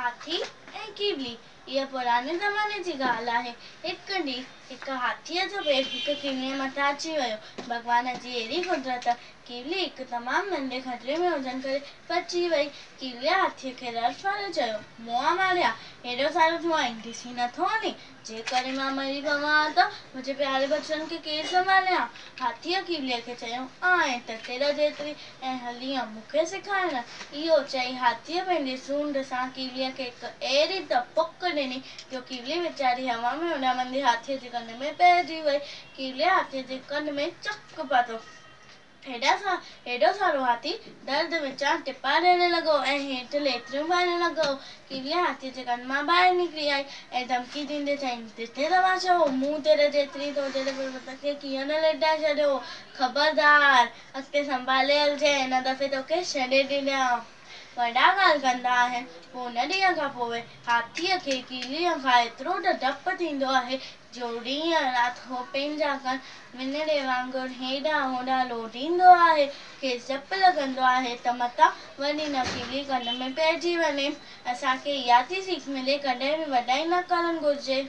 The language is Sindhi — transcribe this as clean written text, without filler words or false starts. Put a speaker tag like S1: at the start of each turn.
S1: هاٿي ۽ ڪيولي، اها پراڻي زماني جي ڳالهه آهي. هڪ ڏينهن هڪ هاٿيء جو پيٽ هڪ ڪيوليء مٿان اچي ويو. ڀڳوان جي اهڙي قدرت، ڪيولي هڪ تمام ننڍي کڏي ۾ هجڻ ڪري بچي وئي. ڪيوليء هاٿيء کي رڙ پاري چيو، موئا ماريا، هيڏو سارو ٿيو آهين، ڏسين نٿو وڃين؟ جيڪڏهن مان مري پوان ها ته منهنجي پياري ٻچڙن کي ڪير سنڀالي ها؟ هاٿيء ڪيوليء کي چيو، آهين ته تر جيتري ۽ هلينء مون کي سيکارڻ. اهو چئي هاٿيء پنهنجي سونڍ سان ڪيوليء کي هڪ اهڙي ته پڪ ڏني جو ڪيولي ويچاري هوا ۾ اڏامندي هاٿيء جي ڪن ۾ پئجي وئي. ڪيوليء هاٿيء جي ڪن ۾ چڪ پاتو. هيڏو سارو هاٿي درد وچان ٽپا ڏيڻ لڳو ۽ هيٺ ليٿڙيون پائڻ لڳو. ڪيولي هاٿيء جي ڪن مان ٻاهر نڪري آئي ۽ ڌمڪي ڏيندي چيائين، ڏٺئي تماشو، مون تر جيتري تو جهڙي پربت کي ڪيئن نه ليٽائي ڇڏيو. خبردار، اڳتي سنڀالي هلجانء، هن دفعي توکي ڇڏي ڏينديانء. وڏا ڳالهه ڪندا آهن. پوء ان ڏينهن کان پوء هاٿيء کي ڪيوليء کان ايترو ته ڊپ ٿيندو آهي جو ڏينهن رات هو پنهنجا ڪن وڃڻي وانگر هيڏانهن هوڏانهن لوڏيندو آهي. کيس ڊپ لڳندو آهي ته متان وري نه ڪيولي ڪن ۾ پئجي وڃي. اسان کي اها ٿي سيک ملي ڪڏهن به وڏائي نه ڪرڻ گهرجي.